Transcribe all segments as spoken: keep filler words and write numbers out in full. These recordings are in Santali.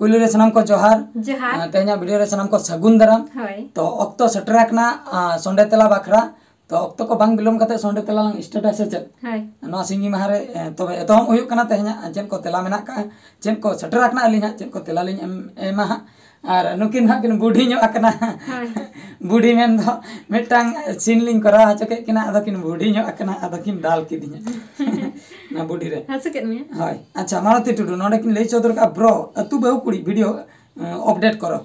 ᱯᱩᱭᱞᱩ ᱨᱮ ᱥᱟᱱᱟᱢ ᱠᱚ ᱡᱚᱦᱟᱨ᱾ ᱡᱚᱦᱟᱨ᱾ ᱟᱨ ᱛᱮᱦᱮᱧᱟᱜ ᱵᱷᱤᱰᱤᱭᱳ ᱨᱮ ᱥᱟᱱᱟᱢ ᱠᱚ ᱥᱟᱹᱜᱩᱱ ᱫᱟᱨᱟᱢ᱾ ᱦᱳᱭ᱾ ᱛᱚ ᱚᱠᱛᱚ ᱥᱮᱴᱮᱨ ᱟᱠᱟᱱᱟ ᱟᱨ ᱥᱚᱱᱰᱮ ᱛᱮᱞᱟ ᱵᱟᱠᱷᱨᱟ᱾ ᱛᱚ ᱚᱠᱛᱚ ᱠᱚ ᱵᱟᱝ ᱵᱤᱞᱚᱢ ᱠᱟᱛᱮ ᱥᱚᱱᱰᱮ ᱛᱮᱞᱟ ᱞᱟᱝ ᱥᱴᱟᱨᱴᱟ ᱥᱮ ᱪᱮᱫ? ᱦᱳᱭ᱾ ᱱᱚᱣᱟ ᱥᱤᱸᱜᱤ ᱢᱟᱦᱟ ᱨᱮ ᱮ, ᱛᱚᱵᱮ ᱮᱛᱚᱦᱚᱵ ᱦᱩᱭᱩᱜ ᱠᱟᱱᱟ ᱛᱮᱦᱮᱧᱟᱜ ᱪᱮᱫ ᱠᱚ ᱛᱮᱞᱟ ᱢᱮᱱᱟᱜ ᱠᱟᱜᱼᱟ, ᱪᱮᱫ ᱠᱚ ᱥᱮᱴᱮᱨ ᱟᱠᱟᱱᱟ, ᱟᱹᱞᱤᱧ ᱦᱟᱸᱜ ᱪᱮᱫ ᱠᱚ ᱛᱮᱞᱟ ᱞᱤᱧ ᱮᱢ ᱮᱢᱟ ᱦᱟᱸᱜ᱾ ᱟᱨ ᱱᱩᱠᱤᱱ ᱦᱟᱸᱜ ᱠᱤᱱ ᱵᱩᱰᱷᱤ ᱧᱚᱜ ᱟᱠᱟᱱᱟ᱾ ᱦᱳᱭ᱾ ᱵᱩᱰᱷᱤ ᱢᱮᱱ ᱫᱚ ᱢᱤᱫᱴᱟᱝ ᱥᱤᱱ ᱞᱤᱧ ᱠᱚᱨᱟᱣ ᱦᱚᱪᱚ ᱠᱮᱫ ᱠᱤᱱᱟ, ᱟᱫᱚ ᱠᱤᱱ ᱵᱩᱰᱷᱤ ᱧᱚᱜ ᱟᱠᱟᱱᱟ, ᱟᱫᱚ ᱠᱤᱱ ᱫᱟᱞ ᱠᱤᱫᱤᱧᱟ ᱚᱱᱟ ᱵᱩᱰᱷᱤ ᱨᱮ᱾ ᱦᱟᱹᱥᱩ ᱠᱮᱫ ᱢᱮᱭᱟ? ᱦᱳᱭ᱾ ᱟᱪᱪᱷᱟ, ᱢᱟᱞᱚᱛᱤ ᱴᱩᱰᱩ ᱱᱚᱰᱮ ᱠᱤᱱ ᱞᱟᱹᱭ ᱥᱚᱫᱚᱨ ᱠᱟᱜᱼᱟ, ᱵᱨᱚ ᱟᱹᱛᱩ ᱵᱟᱹᱦᱩ ᱠᱩᱲᱤ ᱵᱷᱤᱰᱤᱭᱳ ᱟᱯᱰᱮᱴ ᱠᱚᱨᱚ᱾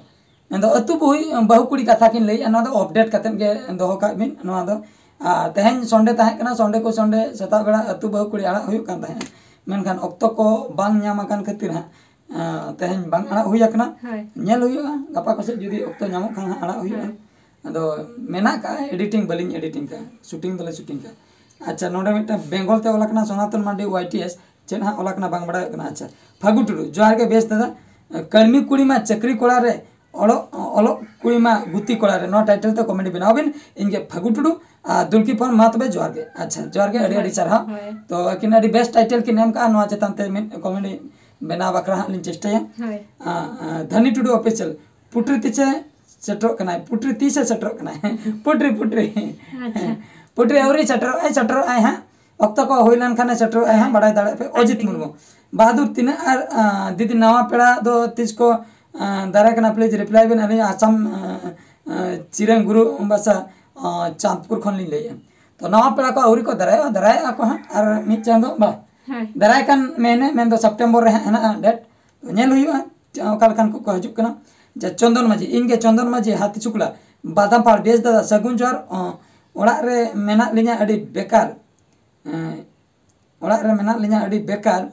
ᱢᱮᱱᱫᱚ ᱟᱹᱛᱩ ᱵᱟᱹᱦᱩ ᱵᱟᱹᱦᱩ ᱠᱩᱲᱤ ᱠᱟᱛᱷᱟ ᱠᱤᱱ ᱞᱟᱹᱭᱮᱫᱼᱟ, ᱱᱚᱣᱟ ᱫᱚ ᱟᱯᱰᱮᱴ ᱠᱟᱛᱮᱫ ᱜᱮ ᱫᱚᱦᱚ ᱠᱟᱜ ᱵᱤᱱ᱾ ᱱᱚᱣᱟ ᱫᱚ ᱟᱨ ᱛᱮᱦᱮᱧ ᱥᱚᱱᱰᱮ ᱛᱟᱦᱮᱸ ᱠᱟᱱᱟ, ᱥᱚᱱᱰᱮ ᱠᱚ ᱥᱚᱱᱰᱮ ᱥᱮᱛᱟᱜ ᱵᱮᱲᱟ ᱟᱹᱛᱩ ᱵᱟᱹᱦᱩ ᱠᱩᱲᱤ ᱟᱲᱟᱜ ᱦᱩᱭᱩᱜ ᱠᱟᱱ ᱛᱟᱦᱮᱸᱫ, ᱢᱮᱱᱠᱷᱟᱱ ᱚᱠᱛᱚ ᱠᱚ ᱵᱟᱝ ᱧᱟᱢ ᱟᱠᱟᱱ ᱠᱷᱟᱹᱛᱤᱨ ᱦᱟᱸᱜ ᱟᱨ ᱛᱮᱦᱮᱧ ᱵᱟᱝ ᱟᱲᱟᱜ ᱦᱩᱭ ᱟᱠᱟᱱᱟ᱾ ᱦᱳᱭ᱾ ᱧᱮᱞ ᱦᱩᱭᱩᱜᱼᱟ, ᱜᱟᱯᱟ ᱠᱚᱥᱮᱫ ᱡᱩᱫᱤ ᱚᱠᱛᱚ ᱧᱟᱢᱚᱜ ᱠᱷᱟᱱ ᱦᱟᱸᱜ ᱟᱲᱟᱜ ᱦᱩᱭᱩᱜᱼᱟ᱾ ᱦᱳᱭ᱾ ᱟᱫᱚ ᱢᱮᱱᱟᱜ ᱠᱟᱜᱼᱟ, ᱮᱰᱤᱴᱤᱝ ᱵᱟᱹᱞᱤᱧ ᱮᱰᱤᱴᱤᱝ ᱠᱟᱜᱼᱟ, ᱥᱩᱴᱤᱝ ᱫᱚᱞᱮ ᱥᱩᱴᱤᱝ ᱠᱟᱜᱼᱟ᱾ ᱟᱪᱪᱷᱟ, ᱱᱚᱰᱮ ᱢᱤᱫᱴᱟᱝ ᱵᱮᱝᱜᱚᱞ ᱛᱮ ᱚᱞ ᱟᱠᱟᱱᱟ ᱥᱚᱱᱟᱛᱚᱱ ᱢᱟᱱᱰᱤ ᱳᱣᱟᱭ ᱴᱤ ᱮᱥ, ᱪᱮᱫ ᱦᱟᱸᱜ ᱚᱞ ᱟᱠᱟᱱᱟ ᱵᱟᱝ ᱵᱟᱲᱟᱭᱚᱜ ᱠᱟᱱᱟ᱾ ᱟᱪᱪᱷᱟ, ᱯᱷᱟᱹᱜᱩ ᱴᱩᱰᱩ, ᱡᱚᱦᱟᱨ ᱜᱮ ᱵᱮᱥ ᱫᱟᱫᱟ᱾ ᱠᱟᱹᱲᱢᱤ ᱠᱩᱲᱤ ᱢᱟ ᱪᱟᱹᱠᱨᱤ ᱠᱚᱲᱟ ᱨᱮ, ᱚᱞᱚᱜ ᱚᱞᱚᱜ ᱠᱩᱲᱤ ᱢᱟ ᱜᱩᱛᱤ ᱠᱚᱲᱟ ᱨᱮ, ᱱᱚᱣᱟ ᱴᱟᱭᱴᱮᱞ ᱛᱮ ᱠᱚᱢᱮᱰᱤ ᱵᱮᱱᱟᱣ ᱵᱤᱱ᱾ ᱤᱧ ᱜᱮ ᱯᱷᱟᱹᱜᱩ ᱴᱩᱰᱩ ᱟᱨ ᱫᱩᱞᱠᱤ ᱯᱷᱳᱱ᱾ ᱢᱟ ᱛᱚᱵᱮ ᱡᱚᱦᱟᱨ ᱜᱮ᱾ ᱟᱪᱪᱷᱟ, ᱡᱚᱦᱟᱨ ᱜᱮ, ᱟᱹᱰᱤ ᱟᱹᱰᱤ ᱦᱳᱭ, ᱥᱟᱨᱦᱟᱣ᱾ ᱦᱳᱭ᱾ ᱛᱚ ᱟᱹᱠᱤᱱ ᱟᱹᱰᱤ ᱵᱮᱥ ᱴᱟᱭᱴᱮᱞ ᱠᱤᱱ ᱮᱢ ᱠᱟᱜᱼᱟ, ᱱᱚᱣᱟ ᱪᱮᱛᱟᱱ ᱛᱮ ᱢᱤᱫ ᱠᱚᱢᱮᱰᱤ ᱵᱮᱱᱟᱣ ᱵᱟᱠᱷᱨᱟ ᱦᱟᱸᱜ ᱞᱤᱧ ᱪᱮᱥᱴᱟᱭᱟ᱾ ᱦᱳᱭ᱾ ᱟᱸ, ᱟᱸ, ᱫᱷᱟᱱᱤ ᱴᱩᱰᱩ ᱚᱯᱷᱤᱥᱤᱭᱟᱞ, ᱯᱩᱴᱨᱤ ᱛᱤᱥᱮ ᱥᱮᱴᱮᱨᱚᱜ ᱠᱟᱱᱟᱭ, ᱯᱩᱴᱨᱤ ᱛᱤᱥᱮ ᱥᱮᱴᱮᱨᱚᱜ ᱠᱟᱱᱟᱭ? ᱯᱩᱴᱨᱤ, ᱯᱩᱴᱨᱤ᱾ ᱟᱪᱪᱷᱟ᱾ ᱯᱩᱴᱨᱤ ᱟᱹᱣᱨᱤ ᱥᱮᱴᱮᱨᱚᱜᱼᱟᱭ, ᱥᱮᱴᱮᱨᱚᱜᱼᱟᱭ ᱦᱟᱸᱜ᱾ ᱚᱠᱛᱚ ᱠᱚ ᱦᱩᱭ ᱞᱮᱱᱠᱷᱟᱱᱮ ᱥᱮᱴᱮᱨᱚᱜᱼᱟᱭ ᱦᱟᱸᱜ, ᱵᱟᱲᱟᱭ ᱫᱟᱲᱮᱭᱟᱜ ᱯᱮ᱾ ᱚᱡᱤᱛ ᱢᱩᱨᱢᱩ, ᱵᱟᱦᱟᱫᱩᱨ ᱛᱤᱱᱟᱹᱜ ᱟᱨ, ᱟᱸ, ᱫᱤᱫᱤ ᱱᱟᱣᱟ ᱯᱮᱲᱟ ᱫᱚ ᱛᱤᱥ ᱠᱚ, ᱟᱸ, ᱫᱟᱨᱟᱭ ᱠᱟᱱᱟ? ᱯᱞᱤᱡᱽ ᱨᱤᱯᱞᱟᱭ ᱵᱮᱱ᱾ ᱟᱹᱞᱤᱧ ᱟᱥᱟᱢ, ᱟᱸ, ᱟᱸ, ᱪᱤᱨᱟᱹᱝ ᱜᱩᱨᱩ ᱵᱟᱥᱟ, ᱟᱸ, ᱪᱟᱸᱫᱽᱯᱩᱨ ᱠᱷᱚᱱ ᱞᱤᱧ ᱞᱟᱹᱭᱮᱫᱼᱟ᱾ ᱛᱚ ᱱᱟᱣᱟ ᱯᱮᱲᱟ ᱠᱚ ᱟᱹᱣᱨᱤ ᱠᱚ ᱫᱟᱨᱟᱭᱚᱜᱼᱟ, ᱫᱟᱨᱟᱭᱚᱜᱼᱟ ᱠᱚ ᱦᱟᱸᱜ ᱟᱨ ᱢᱤᱫ ᱪᱟᱸᱫᱚ ᱵᱟ᱾ ᱦᱳᱭ᱾ ᱫᱟᱨᱟᱭ ᱠᱟᱱ ᱢᱟᱹᱦᱱᱟᱹ, ᱢᱮᱱᱫᱚ ᱥᱮᱯᱴᱮᱢᱵᱚᱨ ᱨᱮ ᱦᱟᱸᱜ ᱦᱮᱱᱟᱜᱼᱟ ᱰᱮᱴ᱾ ᱛᱚ ᱧᱮᱞ ᱦᱩᱭᱩᱜᱼᱟ ᱪᱮ-, ᱚᱠᱟ ᱞᱮᱠᱟᱱ ᱠᱚ ᱠᱚ ᱦᱤᱡᱩᱜ ᱠᱟᱱᱟ᱾ ᱡᱟ ᱪᱚᱱᱫᱚᱱ ᱢᱟᱹᱡᱷᱤ, ᱤᱧ ᱜᱮ ᱪᱚᱱᱫᱚᱱ ᱢᱟᱹᱡᱷᱤ, ᱦᱟᱹᱛᱤ ᱪᱩᱠᱞᱟ, ᱵᱟᱫᱟᱢ ᱯᱟᱲ, ᱵᱮᱥ ᱫᱟᱫᱟ, ᱥᱟᱹᱜᱩᱱ ᱡᱚᱦᱟᱨ᱾ ᱚ, ᱚᱲᱟᱜ ᱨᱮ ᱢᱮᱱᱟᱜ ᱞᱤᱧᱟ ᱟᱹᱰᱤ ᱵᱮᱠᱟᱨ᱾ ᱮᱸ, ᱚᱲᱟᱜ ᱨᱮ ᱢᱮᱱᱟᱜ ᱞᱤᱧᱟ ᱟᱹᱰᱤ ᱵᱮᱠᱟᱨ᱾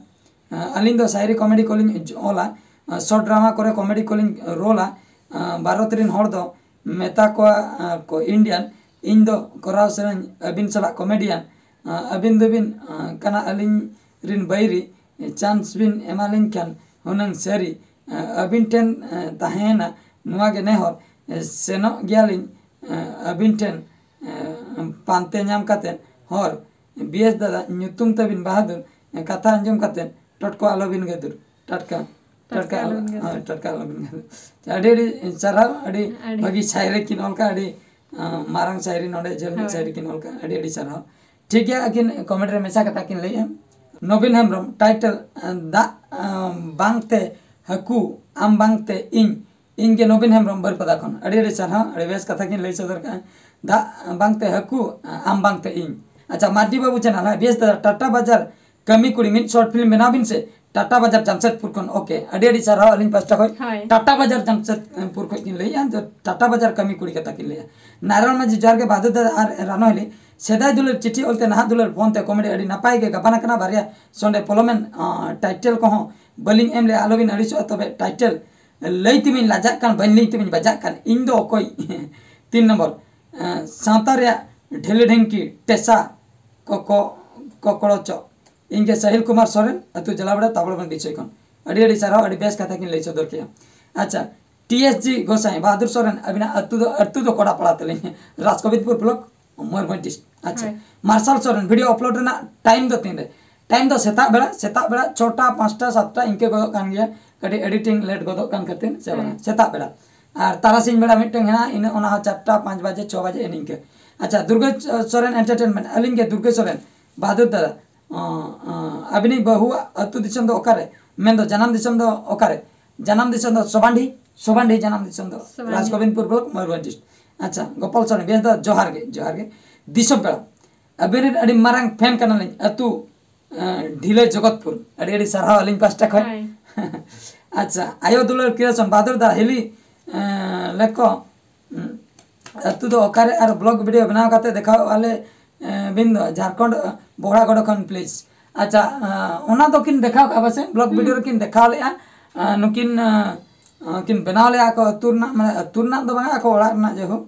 ᱮᱸ, ᱟᱹᱞᱤᱧ ᱫᱚ ᱥᱟᱭᱨᱤ ᱠᱚᱢᱮᱰᱤ ᱠᱚᱞᱤᱧ ᱚᱞᱟ, ᱮᱸ, ᱥᱚᱨᱴ ᱰᱨᱟᱢᱟ ᱠᱚᱨᱮ ᱠᱚᱢᱮᱰᱤ ᱠᱚᱞᱤᱧ ᱨᱳᱞᱟ᱾ ᱮᱸ, ᱵᱷᱟᱨᱚᱛ ᱨᱤᱱ ᱦᱚᱲ ᱫᱚ ᱢᱮᱛᱟ ᱠᱚᱣᱟ, ᱮᱸ, ᱠᱚ ᱤᱱᱰᱤᱭᱟᱱ, ᱤᱧ ᱫᱚ ᱠᱚᱨᱟᱣ ᱥᱟᱹᱱᱟᱹᱧ ᱟᱹᱵᱤᱱ ᱥᱟᱞᱟᱜ ᱠᱚᱢᱮᱰᱤᱭᱟᱱ᱾ ᱮᱸ, ᱟᱹᱵᱤᱱ ᱫᱚᱵᱤᱱ, ᱮᱸ, ᱠᱟᱱᱟ ᱟᱹᱞᱤᱧ ᱨᱤᱱ ᱵᱟᱹᱭᱨᱤ, ᱪᱟᱱᱥ ᱵᱤᱱ ᱮᱢᱟᱞᱤᱧ ᱠᱷᱟᱱ ᱦᱩᱱᱟᱹᱝ ᱥᱟᱹᱨᱤ᱾ ᱮᱸ, ᱟᱹᱵᱤᱱ ᱴᱷᱮᱱ, ᱮᱸ, ᱛᱟᱦᱮᱸᱭᱮᱱᱟ ᱱᱚᱣᱟ ᱜᱮ ᱱᱮᱦᱚᱨ, ᱮᱸ, ᱥᱮᱱᱚᱜ ᱜᱮᱭᱟᱞᱤᱧ, ᱮᱸ, ᱟᱹᱵᱤᱱ ᱴᱷᱮᱱ, ᱮᱸ, ᱯᱟᱱᱛᱮ ᱧᱟᱢ ᱠᱟᱛᱮ ᱦᱚᱨ᱾ ᱵᱤ ᱮᱥ ᱫᱟᱫᱟ ᱧᱩᱛᱩᱢ ᱛᱟᱹᱵᱤᱱ ᱵᱟᱦᱟᱫᱩᱨ, ᱮᱸ, ᱠᱟᱛᱷᱟ ᱟᱸᱡᱚᱢ ᱠᱟᱛᱮ ᱴᱚᱴᱠᱚ ᱟᱞᱚᱵᱤᱱ ᱜᱟᱹᱫᱩᱨ᱾ ᱴᱟᱴᱠᱟ᱾ ᱴᱟᱴᱠᱟ ᱟᱞᱚᱵᱤᱱ ᱜᱟᱛᱮ᱾ ᱦᱳᱭ, ᱴᱟᱴᱠᱟ ᱟᱞᱚᱵᱤᱱ ᱜᱟᱛᱮ᱾ ᱟᱹᱰᱤ ᱟᱹᱰᱤ ᱥᱟᱨᱦᱟᱣ, ᱟᱹᱰᱤ ᱟᱹᱰᱤ᱾ ᱵᱷᱟᱹᱜᱤ ᱥᱟᱭᱨᱤ ᱠᱤᱱ ᱚᱞ ᱠᱟᱜᱼᱟ, ᱟᱹᱰᱤ ᱟᱸ, ᱢᱟᱨᱟᱝ ᱥᱟᱭᱨᱤ, ᱱᱚᱰᱮ ᱡᱷᱟᱹᱞ ᱧᱚᱜ ᱦᱳᱭ᱾ ᱥᱟᱭᱨᱤ ᱠᱤᱱ ᱚᱞ ᱠᱟᱜᱼᱟ, ᱟᱹᱰᱤ ᱟᱹᱰᱤ ᱥᱟᱨᱦᱟᱣ᱾ ᱴᱷᱤᱠ ᱜᱮᱭᱟ, ᱟᱹᱠᱤᱱ ᱠᱚᱢᱮᱱᱴ ᱨᱮ ᱢᱮᱥᱟ ᱠᱟᱛᱷᱟ ᱠᱤᱱ ᱞᱟᱹᱭᱮᱜᱼᱟ᱾ ᱱᱚᱵᱤᱱ ᱦᱮᱢᱵᱨᱚᱢ, ᱴᱟᱭᱴᱮᱞ, ᱟᱸ, ᱫᱟᱜ, ᱟᱸ, ᱵᱟᱝᱛᱮ ᱦᱟᱹᱠᱩ, ᱟᱢ ᱵᱟᱝᱛᱮ ᱤᱧ, ᱤᱧ ᱜᱮ ᱱᱚᱵᱤᱱ ᱦᱮᱢᱵᱨᱚᱢ ᱵᱟᱹᱨᱯᱟᱫᱟ ᱠᱷᱚᱱ᱾ ᱟᱹᱰᱤ ᱟᱹᱰᱤ ᱥᱟᱨᱦᱟᱣ, ᱟᱹᱰᱤ ᱵᱮᱥ ᱠᱟᱛᱷᱟ ᱠᱤᱱ ᱞᱟᱹᱭ ᱥᱚᱫᱚᱨ ᱠᱟᱜᱼᱟ᱾ ᱫᱟᱜ ᱵᱟᱝᱛᱮ ᱦᱟᱹᱠᱩ, ᱟᱢ ᱵᱟᱝᱛᱮ ᱤᱧ᱾ ᱟᱪᱪᱷᱟ, ᱢᱟᱨᱰᱤ ᱵᱟᱹᱵᱩ ᱪᱮᱱᱟᱞ, ᱦᱮᱸ, ᱵᱮᱥ ᱫᱟᱫᱟ, ᱴᱟᱴᱟ ᱵᱟᱡᱟᱨ ᱠᱟᱹᱢᱤ ᱠᱩᱲᱤ ᱢᱤᱫ ᱥᱚᱨᱴ ᱯᱷᱤᱞᱢ ᱵᱮᱱᱟᱣ ᱵᱤᱱ ᱥᱮ, ᱴᱟᱴᱟ ᱵᱟᱡᱟᱨ ᱡᱟᱢᱥᱮᱫᱽᱯᱩᱨ ᱠᱷᱚᱱ᱾ ᱳᱠᱮ, ᱟᱹᱰᱤ ᱟᱹᱰᱤ ᱥᱟᱨᱦᱟᱣ ᱟᱹᱞᱤᱧ ᱯᱟᱥᱴᱟ ᱠᱷᱚᱱ᱾ ᱦᱳᱭ᱾ ᱴᱟᱴᱟ ᱵᱟᱡᱟᱨ ᱡᱟᱢᱥᱮᱫᱽᱯᱩᱨ ᱠᱷᱚᱱ ᱠᱤᱱ ᱞᱟᱹᱭᱮᱜᱼᱟ, ᱡᱮ ᱴᱟᱴᱟ ᱵᱟᱡᱟᱨ ᱠᱟᱹᱢᱤ ᱠᱩᱲᱤ ᱠᱟᱛᱷᱟ ᱠᱤᱱ ᱞᱟᱹᱭᱟ᱾ ᱱᱟᱨᱟᱭᱚᱱ ᱢᱟᱹᱡᱷᱤ ᱡᱚᱦᱟᱨ ᱜᱮ, ᱵᱟᱫᱩ ᱫᱟᱫᱟ ᱟᱨ ᱨᱟᱱᱚ ᱦᱤᱞᱤ, ᱥᱮᱫᱟᱭ ᱫᱩᱞᱟᱹᱲ ᱪᱤᱴᱷᱤ ᱚᱞᱛᱮ ᱱᱟᱦᱟᱜ ᱫᱩᱞᱟᱹᱲ ᱯᱷᱳᱱ ᱛᱮ ᱠᱚᱢᱮᱰᱤ ᱟᱹᱰᱤ ᱱᱟᱯᱟᱭ ᱜᱮ ᱜᱟᱵᱟᱱ ᱟᱠᱟᱱᱟ, ᱵᱟᱨᱭᱟ ᱥᱚᱸᱰᱮ ᱯᱚᱞᱚᱢᱮᱱ, ᱟᱸ, ᱴᱟᱭᱴᱮᱞ ᱠᱚᱦᱚᱸ ᱵᱟᱹᱞᱤᱧ ᱮᱢ ᱞᱮᱜᱼᱟ, ᱟᱞᱚᱵᱤᱱ ᱟᱹᱲᱤᱥᱚᱜᱼᱟ, ᱛᱚᱵᱮ ᱴᱟᱭᱴᱮᱞ ᱞᱟᱹᱭ ᱛᱮᱵᱤᱱ ᱞᱟᱡᱟᱜ ᱠᱟᱱ, ᱵᱟᱹᱧ ᱞᱟᱹᱭ ᱛᱮᱵᱤᱱ ᱵᱟᱡᱟᱜ ᱠᱟᱱ, ᱤᱧ ᱫᱚ ᱚᱠᱚᱭ? ᱛᱤᱱ ᱱᱚᱢᱵᱚᱨ, ᱟᱸ, ᱥᱟᱶᱛᱟ ᱨᱮᱭᱟᱜ ᱰᱷᱮᱞᱮ ᱰᱷᱤᱝᱠᱤ, ᱴᱮᱥᱟ, ᱠᱚᱠᱚ, ᱠᱚᱠᱲᱚᱪᱚᱜ᱾ ᱤᱧ ᱜᱮ ᱥᱟᱦᱤᱞ ᱠᱩᱢᱟᱨ ᱥᱚᱨᱮᱱ, ᱟᱹᱛᱩ ᱡᱟᱞᱟᱵᱟᱲᱟ, ᱛᱟᱵᱚᱲᱵᱟᱱ ᱵᱤᱪᱚᱭ ᱠᱷᱚᱱ᱾ ᱟᱹᱰᱤ ᱟᱹᱰᱤ ᱥᱟᱨᱦᱟᱣ, ᱟᱹᱰᱤ ᱵᱮᱥ ᱠᱟᱛᱷᱟ ᱠᱤᱱ ᱞᱟᱹᱭ ᱥᱚᱫᱚᱨ ᱠᱮᱜᱼᱟ᱾ ᱟᱪᱪᱷᱟ, ᱴᱤ ᱮᱥ ᱡᱤ ᱜᱚᱥᱟᱭ, ᱵᱟᱦᱟᱫᱩᱨ ᱥᱚᱨᱮᱱ, ᱟᱹᱵᱤᱱᱟᱜ ᱟᱹᱛᱩ ᱫᱚ, ᱟᱹᱛᱩ ᱫᱚ ᱠᱚᱰᱟᱯᱟᱲᱟ ᱛᱟᱹᱞᱤᱧ, ᱨᱟᱡᱽᱠᱚᱵᱤᱫᱽᱯᱩᱨ ᱵᱞᱚᱠ, ᱢᱚᱭᱩᱨᱵᱷᱚᱸᱡᱽ ᱰᱤᱥᱴ᱾ ᱟᱪᱪᱷᱟ, ᱦᱳᱭ᱾ ᱢᱟᱨᱥᱟᱞ ᱥᱚᱨᱮᱱ, ᱵᱷᱤᱰᱤᱭᱳ ᱟᱯᱞᱳᱰ ᱨᱮᱱᱟᱜ ᱴᱟᱭᱤᱢ ᱫᱚ ᱛᱤᱱᱨᱮ? ᱴᱟᱭᱤᱢ ᱫᱚ ᱥᱮᱛᱟᱜ ᱵᱮᱲᱟ, ᱥᱮᱛᱟᱜ ᱵᱮᱲᱟ ᱪᱷᱚᱴᱟ, ᱯᱟᱸᱪᱴᱟ, ᱥᱟᱛᱴᱟ ᱤᱱᱠᱟᱹ ᱜᱚᱫᱚᱜ ᱠᱟᱱ ᱜᱮᱭᱟ, ᱠᱟᱹᱴᱤᱡ ᱮᱰᱤᱴᱤᱝ ᱞᱮᱴ ᱜᱚᱫᱚᱜ ᱠᱟᱱ ᱠᱷᱟᱹᱛᱤᱨ, ᱥᱮ ᱵᱟᱝ? ᱦᱳᱭ᱾ ᱥᱮᱛᱟᱜ ᱵᱮᱲᱟ᱾ ᱟᱨ ᱛᱟᱨᱟᱥᱤᱧ ᱵᱮᱲᱟ ᱢᱤᱫᱴᱟᱝ ᱦᱮᱱᱟᱜᱼᱟ, ᱤᱱᱟᱹ ᱚᱱᱟ ᱦᱚᱸ ᱪᱟᱨᱴᱟ, ᱯᱟᱸᱪ ᱵᱟᱡᱮ, ᱪᱷᱚ ᱵᱟᱡᱮ ᱱᱤᱝᱠᱟᱹ᱾ ᱟᱪᱪᱷᱟ, ᱫᱩᱨᱜᱟᱹ ᱥᱚᱨᱮᱱ ᱮᱱᱴᱟᱨᱴᱮᱱᱢᱮᱱᱴ, ᱟᱹᱞᱤᱧ ᱜᱮ ᱫᱩᱨᱜᱟᱹ ᱥᱚᱨᱮᱱ, ᱵᱟᱦᱟᱫᱩᱨ ᱫᱟᱫᱟ᱾ ᱚ, ᱚ, ᱟᱹᱵᱤᱱᱤᱡ ᱵᱟᱹᱦᱩᱣᱟᱜ ᱟᱹᱛᱩ ᱫᱤᱥᱚᱢ ᱫᱚ ᱚᱠᱟᱨᱮ? ᱢᱮᱱᱫᱚ ᱡᱟᱱᱟᱢ ᱫᱤᱥᱚᱢ ᱫᱚ ᱚᱠᱟᱨᱮ? ᱡᱟᱱᱟᱢ ᱫᱤᱥᱚᱢ ᱫᱚ ᱥᱚᱵᱟᱱᱰᱤ, ᱥᱚᱵᱟᱱᱰᱤ ᱡᱟᱱᱟᱢ ᱫᱤᱥᱚᱢ ᱫᱚ᱾ ᱥᱚᱵᱟᱱᱰᱤ᱾ ᱨᱟᱡᱽᱜᱳᱵᱤᱱᱫᱯᱩᱨ ᱵᱞᱚᱠ, ᱢᱚᱭᱩᱨᱵᱷᱚᱸᱡᱽ ᱰᱤᱥᱴ᱾ ᱟᱪᱪᱷᱟ, ᱜᱳᱯᱟᱞ ᱥᱚᱨᱮᱱ, ᱵᱮᱥ ᱫᱚ ᱡᱚᱦᱟᱨ ᱜᱮ, ᱡᱚᱦᱟᱨ ᱜᱮ᱾ ᱫᱤᱥᱚᱢ ᱯᱮᱲᱟ, ᱟᱹᱵᱤᱱ ᱨᱮᱱ ᱟᱹᱰᱤ ᱢᱟᱨᱟᱝ ᱯᱷᱮᱱ ᱠᱟᱱᱟᱞᱤᱧ, ᱟᱹᱛᱩ, ᱮᱸ, ᱰᱷᱤᱞᱟᱹ ᱡᱚᱜᱚᱛᱯᱩᱨ᱾ ᱟᱹᱰᱤ ᱟᱹᱰᱤ ᱥᱟᱨᱦᱟᱣ ᱟᱹᱞᱤᱧ ᱯᱟᱥᱴᱟ ᱠᱷᱚᱱ᱾ ᱦᱳᱭ᱾ ᱟᱪᱪᱷᱟ, ᱟᱭᱳ ᱫᱩᱞᱟᱹᱲ ᱠᱨᱤᱭᱮᱥᱚᱱ, ᱵᱟᱫᱩᱨ ᱫᱟ ᱦᱤᱞᱤ, ᱮᱸ, ᱞᱮᱠᱚ, ᱩᱸ, ᱟᱹᱛᱩ ᱫᱚ ᱚᱠᱟᱨᱮ ᱟᱨ ᱵᱞᱚᱜ ᱵᱷᱤᱰᱤᱭᱳ ᱵᱮᱱᱟᱣ ᱠᱟᱛᱮ ᱫᱮᱠᱷᱟᱣ ᱟᱞᱮ, ᱮᱸ, ᱵᱤᱱ ᱫᱚ ᱡᱷᱟᱲᱠᱷᱚᱸᱰ, ᱮᱸ, ᱵᱚᱦᱲᱟᱜᱚᱲ ᱠᱷᱚᱱ ᱯᱞᱤᱡᱽ᱾ ᱟᱪᱪᱷᱟ, ᱮᱸ, ᱚᱱᱟ ᱫᱚ ᱠᱤᱱ ᱫᱮᱠᱷᱟᱣ ᱠᱟᱜᱼᱟ ᱯᱟᱥᱮ, ᱵᱞᱚᱜ ᱦᱩᱸ᱾ ᱵᱷᱤᱰᱤᱭᱳ ᱨᱮᱠᱤᱱ ᱫᱮᱠᱷᱟᱣ ᱞᱮᱜᱼᱟ, ᱮᱸ, ᱱᱩᱠᱤᱱ, ᱮᱸ, ᱮᱸ, ᱠᱤᱱ ᱵᱮᱱᱟᱣ ᱞᱮᱜᱼᱟ ᱟᱠᱚ ᱟᱹᱛᱩ ᱨᱮᱱᱟᱜ, ᱢᱟᱱᱮ ᱟᱹᱛᱩ ᱨᱮᱱᱟᱜ ᱫᱚ ᱵᱟᱝᱟ, ᱟᱠᱚ ᱚᱲᱟᱜ ᱨᱮᱱᱟᱜ ᱡᱟᱭᱦᱳᱠ᱾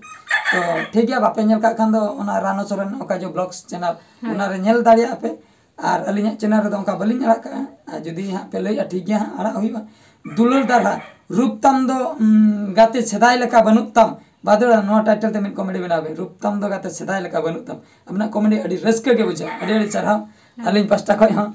ᱛᱚ ᱴᱷᱤᱠ ᱜᱮᱭᱟ, ᱵᱟᱯᱮ ᱧᱮᱞ ᱠᱟᱜ ᱠᱷᱟᱱ ᱫᱚ ᱚᱱᱟ ᱨᱟᱱᱚ ᱥᱚᱨᱮᱱ ᱚᱠᱟ ᱡᱚ ᱵᱞᱚᱜᱥ ᱪᱮᱱᱮᱞ, ᱦᱳᱭ᱾ ᱚᱱᱟᱨᱮ ᱧᱮᱞ ᱫᱟᱲᱮᱭᱟᱜᱼᱟ ᱯᱮ᱾ ᱟᱨ ᱟᱹᱞᱤᱧᱟᱜ ᱪᱮᱱᱮᱞ ᱨᱮᱫᱚ ᱚᱱᱠᱟ ᱵᱟᱹᱞᱤᱧ ᱟᱲᱟᱜ ᱠᱟᱜᱼᱟ, ᱟᱨ ᱡᱩᱫᱤ ᱦᱟᱸᱜ ᱯᱮ ᱞᱟᱹᱭᱮᱜᱼᱟ ᱴᱷᱤᱠ ᱜᱮᱭᱟ ᱦᱟᱸᱜ ᱟᱲᱟᱜ ᱦᱩᱭᱩᱜᱼᱟ᱾ ᱫᱩᱞᱟᱹᱲ ᱫᱟᱨᱦᱟ, ᱨᱩᱯ ᱛᱟᱢ ᱫᱚ, ᱩᱸ, ᱜᱟᱛᱮ ᱥᱮᱫᱟᱭ ᱞᱮᱠᱟ ᱵᱟᱹᱱᱩᱜ ᱛᱟᱢ, ᱵᱟᱫᱚᱲᱟ ᱱᱚᱣᱟ ᱴᱟᱭᱴᱮᱞ ᱛᱮ ᱢᱤᱫ ᱠᱚᱢᱮᱰᱤ ᱵᱮᱱᱟᱣ ᱵᱤᱱ, ᱨᱩᱯ ᱛᱟᱢ ᱫᱚ ᱜᱟᱛᱮ ᱥᱮᱫᱟᱭ ᱞᱮᱠᱟ ᱵᱟᱹᱱᱩᱜ ᱛᱟᱢ᱾ ᱟᱵᱤᱱᱟᱜ ᱠᱚᱢᱮᱰᱤ ᱟᱹᱰᱤ ᱨᱟᱹᱥᱠᱟᱹ ᱜᱮ ᱵᱩᱡᱷᱟᱹᱜᱼᱟ, ᱟᱹᱰᱤ ᱟᱹᱰᱤ ᱥᱟᱨᱦᱟᱣ ᱦᱮᱸ᱾ ᱟᱹᱞᱤᱧ ᱯᱟᱥᱴᱟ ᱠᱷᱚᱱ ᱦᱚᱸ᱾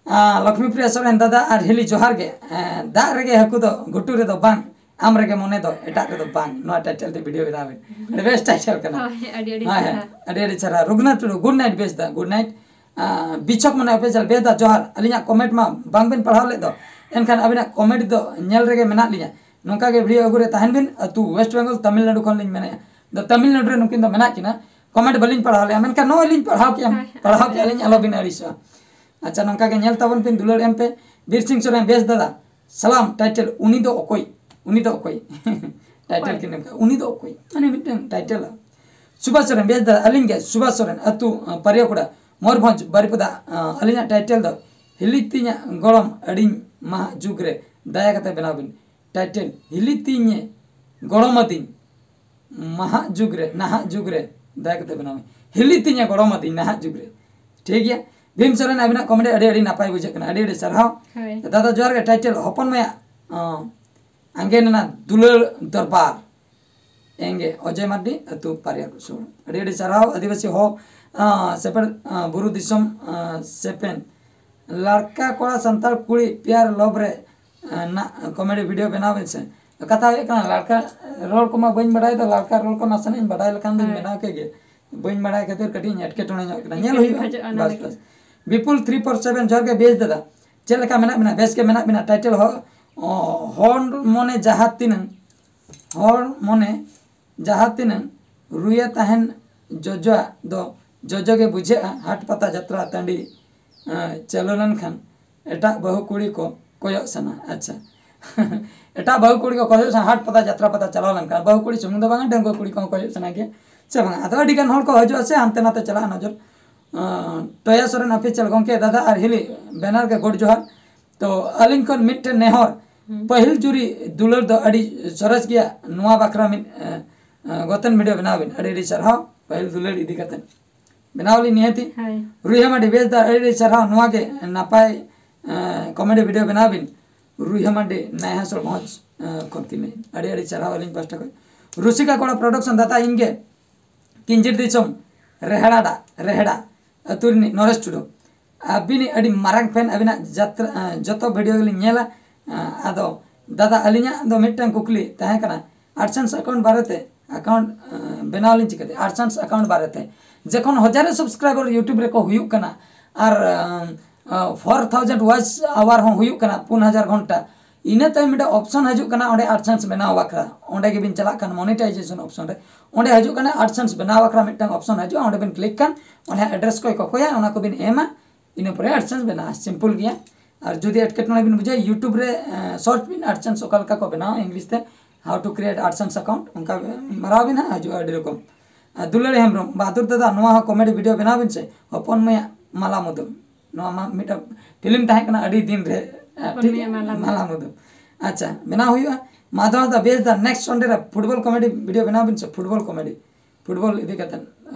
ᱟᱸ, ᱞᱚᱠᱷᱢᱤ ᱯᱨᱤᱭᱟ ᱥᱚᱨᱮᱱ ᱫᱟᱫᱟ ᱟᱨ ᱦᱤᱞᱤ ᱡᱚᱦᱟᱨ ᱜᱮ᱾ ᱮᱸ, ᱫᱟᱜ ᱨᱮᱜᱮ ᱦᱟᱹᱠᱩ ᱫᱚ ᱜᱷᱩᱴᱩ ᱨᱮᱫᱚ ᱵᱟᱝ, ᱟᱢ ᱨᱮᱜᱮ ᱢᱚᱱᱮ ᱫᱚ ᱮᱴᱟᱜ ᱨᱮᱫᱚ ᱵᱟᱝ᱾ ᱱᱚᱣᱟ title ᱛᱮ video ᱵᱮᱱᱟᱣ ᱵᱤᱱ᱾ ᱟᱹᱰᱤ ᱵᱮᱥ title ᱠᱟᱱᱟ᱾ ᱦᱳᱭ, ᱟᱹᱰᱤ ᱟᱹᱰᱤ ᱦᱮᱸ, ᱥᱟᱨᱦᱟᱣ᱾ ᱦᱮᱸ, ᱟᱹᱰᱤ ᱟᱹᱰᱤ ᱥᱟᱨᱦᱟᱣ᱾ ᱨᱩᱜᱷᱩᱱᱟᱛᱷ ᱴᱩᱰᱩ, good night ᱵᱮᱥ ᱫᱟ, good night᱾ ᱟᱸ, ᱵᱤᱪᱷᱚᱠ ᱢᱚᱱᱮ ᱚᱯᱷᱤᱥᱤᱭᱟᱞ ᱵᱮᱥ ᱫᱟ ᱡᱚᱦᱟᱨ, ᱟᱹᱞᱤᱧᱟᱜ comment ᱢᱟ ᱵᱟᱝ ᱵᱤᱱ ᱯᱟᱲᱦᱟᱣ ᱞᱮᱫ ᱫᱚ, ᱮᱱᱠᱷᱟᱱ ᱟᱹᱵᱤᱱᱟᱜ comment ᱫᱚ ᱧᱮᱞ ᱨᱮᱜᱮ ᱢᱮᱱᱟᱜ ᱞᱤᱧᱟ᱾ ᱱᱚᱝᱠᱟ ᱜᱮ video ᱟᱹᱜᱩ ᱨᱮ ᱛᱟᱦᱮᱱ ᱵᱤᱱ᱾ ᱟᱹᱛᱩ West Bengal, ᱛᱟᱢᱤᱞᱱᱟᱰᱩ ᱠᱷᱚᱱ ᱞᱤᱧ ᱢᱮᱱᱮᱫᱼᱟ᱾ ᱫᱚ ᱛᱟᱢᱤᱞᱱᱟᱰᱩ ᱨᱮ ᱱᱩᱠᱤᱱ ᱫᱚ ᱢᱮᱱᱟᱜ ᱠᱤᱱᱟ, comment ᱵᱟᱹᱞᱤᱧ ᱯᱟᱲᱦᱟᱣ ᱞᱮᱫᱼᱟ, ᱢᱮᱱᱠᱷᱟᱱ ᱱᱚᱜᱼᱚᱭ ᱞᱤᱧ ᱯᱟᱲᱦᱟᱣ ᱠᱮᱫᱼᱟ, ᱦᱮᱸ, ᱦᱮᱸ᱾ ᱯᱟᱲᱦᱟᱣ ᱠᱮᱫᱼᱟ ᱞᱤᱧ, ᱟᱞᱚᱵᱤᱱ ᱟᱹᱲᱤᱥᱚᱜᱼᱟ᱾ ᱟᱪᱪᱷᱟ, ᱱᱚᱝᱠᱟ ᱜᱮ ᱧᱮᱞ ᱛᱟᱵᱚᱱ ᱯᱮ, ᱫᱩᱞᱟᱹᱲ ᱮᱢ ᱯᱮ᱾ ᱵᱤᱨ ᱥᱤᱝ ᱥᱚᱨᱮᱱ ᱵᱮᱥ ᱫᱟᱫᱟ, ᱥᱟᱞᱟᱢ, title ᱩᱱᱤ ᱫᱚ ᱚᱠᱚᱭ? ᱩᱱᱤ ᱫᱚ ᱚᱠᱚᱭ? Title ᱚᱠᱚᱭ? ᱠᱤᱱ ᱮᱢ ᱠᱟᱜᱼᱟ, ᱩᱱᱤ ᱫᱚ ᱚᱠᱚᱭ? ᱢᱟᱱᱮ ᱢᱤᱫᱴᱟᱝ title᱾ ᱥᱩᱵᱷᱟᱥ ᱥᱚᱨᱮᱱ ᱵᱮᱥ ᱫᱟᱫᱟ, ᱟᱹᱞᱤᱧ ᱜᱮ ᱥᱩᱵᱷᱟᱥ ᱥᱚᱨᱮᱱ, ᱟᱹᱛᱩ, ᱟᱸ, ᱯᱟᱨᱤᱭᱟᱠᱚᱲᱟ, ᱢᱚᱭᱩᱨᱵᱷᱚᱸᱡᱽ, ᱵᱟᱨᱤᱯᱟᱫᱟ᱾ ᱟᱸ, ᱟᱹᱞᱤᱧᱟᱜ title ᱫᱚ ᱦᱤᱞᱤ ᱛᱤᱧᱟᱜ ᱜᱚᱲᱚᱢ ᱟᱹᱰᱤᱧ ᱢᱟᱦᱟ ᱡᱩᱜᱽ ᱨᱮ, ᱫᱟᱭᱟ ᱠᱟᱛᱮ ᱵᱮᱱᱟᱣ ᱵᱤᱱ᱾ Title, ᱦᱤᱞᱤ ᱛᱤᱧᱮ ᱜᱚᱲᱚᱢ ᱟᱹᱫᱤᱧ ᱢᱟᱦᱟᱜ ᱡᱩᱜᱽ ᱨᱮ, ᱱᱟᱦᱟᱜ ᱡᱩᱜᱽ ᱨᱮ, ᱫᱟᱭᱟ ᱠᱟᱛᱮ ᱵᱮᱱᱟᱣ ᱢᱮ᱾ ᱦᱤᱞᱤ ᱛᱤᱧᱮ ᱜᱚᱲᱚᱢ ᱟᱹᱫᱤᱧ ᱱᱟᱦᱟᱜ ᱡᱩᱜᱽ ᱨᱮ᱾ ᱴᱷᱤᱠ ᱜᱮᱭᱟ᱾ ᱵᱷᱤᱢ ᱥᱚᱨᱮᱱ, ᱟᱹᱵᱤᱱᱟᱜ comment ᱟᱹᱰᱤ ᱟᱹᱰᱤ ᱱᱟᱯᱟᱭ ᱵᱩᱡᱷᱟᱹᱜ ᱠᱟᱱᱟ, ᱟᱹᱰᱤ ᱟᱹᱰᱤ ᱥᱟᱨᱦᱟᱣ᱾ ᱦᱳᱭ᱾ ᱫᱟᱫᱟ ᱡᱚᱦᱟᱨ ᱜᱮ, title ᱦᱚᱯᱚᱱ ᱢᱟᱭᱟ, ᱟᱸ, ᱟᱸᱜᱮᱱ ᱮᱱᱟ ᱫᱩᱞᱟᱹᱲ ᱫᱚᱨᱵᱟᱨ᱾ ᱮᱸᱜᱮ ᱚᱡᱚᱭ ᱢᱟᱨᱰᱤ, ᱟᱹᱛᱩ ᱯᱟᱨᱤᱭᱟ ᱥᱩᱨ᱾ ᱟᱹᱰᱤ ᱟᱹᱰᱤ ᱥᱟᱨᱦᱟᱣ᱾ ᱟᱹᱫᱤᱵᱟᱹᱥᱤ ᱦᱚᱲ, ᱟᱸ, ᱥᱮᱯᱮᱲ, ᱟᱸ, ᱵᱩᱨᱩ ᱫᱤᱥᱚᱢ, ᱟᱸ, ᱥᱮᱯᱮᱱ᱾ ᱞᱟᱲᱠᱟ ᱠᱚᱲᱟ ᱥᱟᱱᱛᱟᱲ ᱠᱩᱲᱤ ᱯᱮᱭᱟᱨ ᱞᱚᱵᱷ ᱨᱮ, ᱟᱸ, ᱱᱟ-, comedy video ᱵᱮᱱᱟᱣ ᱵᱮᱱ ᱥᱮ᱾ ᱠᱟᱛᱷᱟ ᱦᱩᱭᱩᱜ ᱠᱟᱱᱟ, ᱞᱟᱲᱠᱟ ᱨᱚᱲ ᱠᱚᱢᱟ ᱵᱟᱹᱧ ᱵᱟᱰᱟᱭ ᱫᱚ, ᱞᱟᱲᱠᱟ ᱨᱚᱲ ᱠᱚ ᱱᱟᱥᱮᱱᱟᱜ ᱤᱧ ᱵᱟᱰᱟᱭ ᱞᱮᱠᱷᱟᱱ ᱫᱚᱧ ᱦᱳᱭ᱾ ᱵᱮᱱᱟᱣ ᱠᱮᱫ ᱜᱮ᱾ ᱵᱟᱹᱧ ᱵᱟᱰᱟᱭ ᱠᱷᱟᱹᱛᱤᱨ ᱠᱟᱹᱴᱤᱡ ᱤᱧ ᱮᱴᱠᱮᱴᱚᱬᱮ ᱧᱚᱜ ᱠᱟᱱᱟ᱾ ᱧᱮᱞ ᱮᱴᱠᱮᱴᱚᱬᱮ ᱦᱩᱭᱩᱜᱼᱟ᱾ ᱠᱷᱚᱡᱚᱜᱼᱟ ᱚᱱᱟ ᱵᱟᱥ, ᱞᱟᱹᱜᱤᱫ᱾ ᱵᱟᱥ᱾ ᱵᱤᱯᱩᱞ three four seven, ᱡᱚᱦᱟᱨ ᱜᱮ ᱵᱮᱥ ᱫᱟᱫᱟ᱾ ᱪᱮᱫ ᱞᱮᱠᱟ ᱢᱮᱱᱟᱜ ᱵᱤᱱᱟ? ᱵᱮᱥ ᱜᱮ ᱢᱮᱱᱟᱜ ᱵᱤᱱᱟ? Title ᱦᱚ-, ᱚ, ᱦᱚᱲ ᱢᱚᱱᱮ ᱡᱟᱦᱟᱸ ᱛᱤᱱᱟᱹᱝ, ᱦᱚᱲ ᱢᱚᱱᱮ ᱡᱟᱦᱟᱸ ᱛᱤᱱᱟᱹᱝ ᱨᱩᱭᱟ ᱛᱟᱦᱮᱱ ᱡᱚᱡᱚᱣᱟᱜ ᱫᱚ ᱡᱚᱡᱚ ᱜᱮ ᱵᱩᱡᱷᱟᱹᱜᱼᱟ᱾ ᱦᱟᱴ ᱯᱟᱛᱟ ᱡᱟᱛᱨᱟ ᱴᱟᱺᱰᱤ, ᱮᱸ, ᱪᱟᱹᱞᱩ ᱞᱮᱱᱠᱷᱟᱱ ᱮᱴᱟᱜ ᱵᱟᱹᱦᱩ ᱠᱩᱲᱤ ᱠᱚ ᱠᱚᱭᱚᱜ ᱥᱟᱱᱟ᱾ ᱟᱪᱪᱷᱟ᱾ ᱮᱴᱟᱜ ᱵᱟᱹᱦᱩ ᱠᱩᱲᱤ ᱠᱚ ᱠᱚᱭᱚᱜ ᱥᱟᱱᱟ, ᱦᱟᱴ ᱯᱟᱛᱟ ᱡᱟᱛᱨᱟ ᱯᱟᱛᱟ ᱪᱟᱞᱟᱣ ᱞᱮᱱᱠᱷᱟᱱ᱾ ᱵᱟᱹᱦᱩ ᱠᱩᱲᱤ ᱥᱩᱢᱩᱝ ᱫᱚ ᱵᱟᱝᱟ, ᱰᱟᱺᱜᱩᱣᱟᱹ ᱠᱩᱲᱤ ᱠᱚᱦᱚᱸ ᱠᱚᱭᱚᱜ ᱥᱟᱱᱟ ᱜᱮᱭᱟ, ᱥᱮ ᱵᱟᱝᱟ? ᱟᱫᱚ ᱟᱹᱰᱤ ᱜᱟᱱ ᱦᱚᱲ ᱠᱚ ᱦᱤᱡᱩᱜᱼᱟ ᱥᱮ, ᱦᱟᱱᱛᱮ ᱱᱟᱛᱮ ᱪᱟᱞᱟᱜᱼᱟ ᱱᱚᱡᱚᱨ᱾ ᱟᱸ, ᱴᱚᱭᱟ ᱥᱚᱨᱮᱱ ᱚᱯᱷᱤᱥᱤᱭᱟᱞ, ᱜᱚᱢᱠᱮ, ᱫᱟᱫᱟ ᱟᱨ ᱦᱤᱞᱤ, ᱵᱮᱱᱟᱨ ᱜᱮ ᱜᱚᱰ ᱡᱚᱦᱟᱨ᱾ ᱛᱚ ᱟᱹᱞᱤᱧ ᱠᱷᱚᱱ ᱢᱤᱫᱴᱮᱱ ᱱᱮᱦᱚᱨ, ᱦᱩᱸ᱾ ᱯᱟᱹᱦᱤᱞ ᱡᱩᱨᱤ ᱫᱩᱞᱟᱹᱲ ᱫᱚ ᱟᱹᱰᱤ ᱥᱚᱨᱮᱥ ᱜᱮᱭᱟ, ᱱᱚᱣᱟ ᱵᱟᱠᱷᱨᱟ ᱢᱤᱫ, ᱮ, ᱮ, ᱜᱚᱛᱮᱱ video ᱵᱮᱱᱟᱣ ᱵᱤᱱ᱾ ᱟᱹᱰᱤ ᱟᱹᱰᱤ ᱥᱟᱨᱦᱟᱣ, ᱯᱟᱹᱦᱤᱞ ᱫᱩᱞᱟᱹᱲ ᱤᱫᱤ ᱠᱟᱛᱮ ᱵᱮᱱᱟᱣ ᱞᱤᱧ ᱱᱤᱦᱟᱹᱛᱤ᱾ ᱦᱳᱭ᱾ ᱨᱩᱭᱦᱟᱹ ᱢᱟᱹᱰᱤ ᱵᱮᱥ ᱫᱟ, ᱟᱹᱰᱤ ᱟᱹᱰᱤ ᱥᱟᱨᱦᱟᱣ, ᱱᱚᱣᱟ ᱜᱮ ᱱᱟᱯᱟᱭ, ᱮ, comedy video ᱵᱮᱱᱟᱣ ᱵᱤᱱ᱾ ᱨᱩᱭᱦᱟᱹ ᱢᱟᱹᱰᱤ ᱱᱟᱭᱦᱟᱥᱚᱲ ᱢᱚᱡᱽ, ᱮ, ᱠᱷᱚᱱ ᱠᱤᱱ ᱞᱟᱹᱭ᱾ ᱟᱹᱰᱤ ᱟᱹᱰᱤ ᱥᱟᱨᱦᱟᱣ ᱟᱹᱞᱤᱧ ᱯᱟᱦᱴᱟ ᱠᱷᱚᱱ᱾ ᱨᱩᱥᱤᱠᱟ ᱠᱚᱲᱟ production ᱫᱟᱛᱟ ᱤᱧ ᱜᱮ᱾ ᱠᱤᱧᱡᱤᱨ ᱫᱤᱥᱚᱢ, ᱨᱮᱦᱲᱟ ᱰᱟ-, ᱨᱮᱦᱲᱟ ᱟᱹᱛᱩ ᱨᱤᱱᱤᱡ ᱱᱚᱨᱮᱥ ᱴᱩᱰᱩ᱾ ᱟᱹᱵᱤᱱᱤᱡ ᱟᱹᱰᱤ ᱢᱟᱨᱟᱝ ᱯᱷᱮᱱ, ᱟᱹᱵᱤᱱᱟᱜ ᱡᱟᱛᱨᱟ ᱡᱚᱛᱚ ᱵᱷᱤᱰᱤᱭᱳ ᱜᱮᱞᱤᱧ ᱧᱮᱞᱟ᱾ ᱟᱫᱚ ᱫᱟᱫᱟ, ᱟᱹᱞᱤᱧᱟᱜ ᱫᱚ ᱢᱤᱫᱴᱟᱝ ᱠᱩᱠᱞᱤ ᱛᱟᱦᱮᱸ ᱠᱟᱱᱟ, ᱟᱰᱥᱮᱱᱥ ᱟᱠᱟᱣᱩᱱᱴ ᱵᱟᱨᱮᱛᱮ, ᱟᱠᱟᱣᱩᱱᱴ ᱵᱮᱱᱟᱣ ᱞᱤᱧ ᱪᱤᱠᱟᱹᱛᱮ? ᱟᱰᱥᱮᱱᱥ ᱟᱠᱟᱣᱩᱱᱴ ᱵᱟᱨᱮᱛᱮ, ᱡᱚᱠᱷᱚᱱ ᱦᱟᱡᱟᱨ subscriber YouTube ᱨᱮᱠᱚ ᱦᱩᱭᱩᱜ ᱠᱟᱱᱟ ᱟᱨ ᱯᱷᱳᱨ ᱛᱷᱟᱣᱡᱮᱱᱰ watch hour ᱦᱚᱸ ᱦᱩᱭᱩᱜ ᱠᱟᱱᱟ, ᱯᱩᱱ ᱦᱟᱡᱟᱨ ᱜᱷᱚᱱᱴᱟ, ᱤᱱᱟᱹ ᱛᱟᱭᱚᱢ ᱢᱤᱫᱴᱟᱝ ᱚᱯᱥᱚᱱ ᱦᱤᱡᱩᱜ ᱠᱟᱱᱟ ᱚᱸᱰᱮ ᱟᱰᱥᱮᱱᱥ ᱵᱮᱱᱟᱣ ᱵᱟᱠᱷᱨᱟ᱾ ᱚᱸᱰᱮ ᱜᱮᱵᱤᱱ ᱪᱟᱞᱟᱜ ᱠᱷᱟᱱ ᱢᱚᱱᱤᱴᱟᱭᱡᱮᱥᱚᱱ ᱚᱯᱥᱚᱱ ᱨᱮ, ᱚᱸᱰᱮ ᱦᱤᱡᱩᱜ ᱠᱟᱱᱟ ᱟᱰᱥᱮᱱᱥ ᱵᱮᱱᱟᱣ ᱵᱟᱠᱷᱨᱟ ᱢᱤᱫᱴᱟᱝ ᱚᱯᱥᱚᱱ ᱦᱤᱡᱩᱜᱼᱟ, ᱚᱸᱰᱮ ᱵᱤᱱ ᱠᱞᱤᱠ ᱠᱷᱟᱱ ᱚᱱᱟ ᱮᱰᱨᱮᱥ ᱠᱚᱭ ᱠᱚᱠᱚᱭᱟ, ᱚᱱᱟ ᱠᱚᱵᱤᱱ ᱮᱢᱟ, ᱤᱱᱟᱹ ᱯᱚᱨᱮ ᱟᱰᱥᱮᱱᱥ ᱵᱮᱱᱟᱜᱼᱟ᱾ ᱥᱤᱢᱯᱚᱞ ᱜᱮᱭᱟ᱾ ᱟᱨ ᱡᱩᱫᱤ ᱮᱴᱠᱮᱴᱚᱬᱮ ᱵᱤᱱ ᱵᱩᱡᱷᱟᱹᱣᱟ, YouTube ᱨᱮ ᱥᱟᱨᱪ ᱵᱤᱱ ᱟᱰᱥᱮᱱᱥ ᱚᱠᱟ ᱞᱮᱠᱟ ᱠᱚ ᱵᱮᱱᱟᱣᱟ ᱤᱝᱞᱤᱥ ᱛᱮ, how to create AdSense account, ᱚᱱᱠᱟ ᱢᱟᱨᱟᱣ ᱵᱤᱱ ᱦᱟᱸᱜ, ᱦᱤᱡᱩᱜᱼᱟ ᱟᱹᱰᱤ ᱨᱚᱠᱚᱢ᱾ ᱟᱨ ᱫᱩᱞᱟᱹᱲᱤ ᱦᱮᱢᱵᱨᱚᱢ, ᱵᱟᱦᱟᱫᱩᱨ ᱫᱟᱫᱟ, ᱱᱚᱣᱟ ᱦᱚᱸ ᱠᱚᱢᱮᱰᱤ ᱵᱷᱤᱰᱤᱭᱳ ᱵᱮᱱᱟᱣ ᱵᱤᱱ ᱥᱮ, ᱦᱚᱯᱚᱱ ᱢᱟᱹᱭᱟᱜ ᱢᱟᱞᱟ ᱢᱩᱫᱟᱹᱢ᱾ ᱱᱚᱣᱟ ᱢᱟ ᱢᱤᱫᱴᱟᱝ ᱯᱷᱤᱞᱢ ᱛᱟᱦᱮᱸ ᱠᱟᱱᱟ ᱟᱹᱰᱤ ᱫᱤᱱ ᱨᱮ, ᱟᱨ ᱦᱚᱯᱚᱱ ᱴᱷᱤᱠ ᱢᱟᱹᱭᱟᱜ ᱜᱮᱭᱟ? ᱢᱟᱞᱟ ᱢᱩᱫᱟᱹᱢ᱾ ᱢᱟᱞᱟ ᱢᱩᱫᱟᱹᱢ᱾ ᱟᱪᱪᱷᱟ, ᱵᱮᱱᱟᱣ ᱦᱩᱭᱩᱜᱼᱟ᱾ ᱢᱟᱫᱷᱚᱨ ᱫᱟ, ᱵᱮᱥ ᱫᱟ, ᱱᱮᱠᱥᱴ ᱥᱟᱱᱰᱮ ᱨᱮ ᱯᱷᱩᱴᱵᱚᱞ ᱠᱚᱢᱮᱰᱤ ᱵᱷᱤᱰᱤᱭᱳ ᱵᱮᱱᱟᱣ ᱵᱤᱱ ᱥᱮ, ᱯᱷᱩᱴᱵᱚᱞ ᱠᱚᱢᱮᱰᱤ, ᱯᱷᱩᱴᱵᱚᱞ ᱤᱫᱤ ᱠᱟᱛᱮ,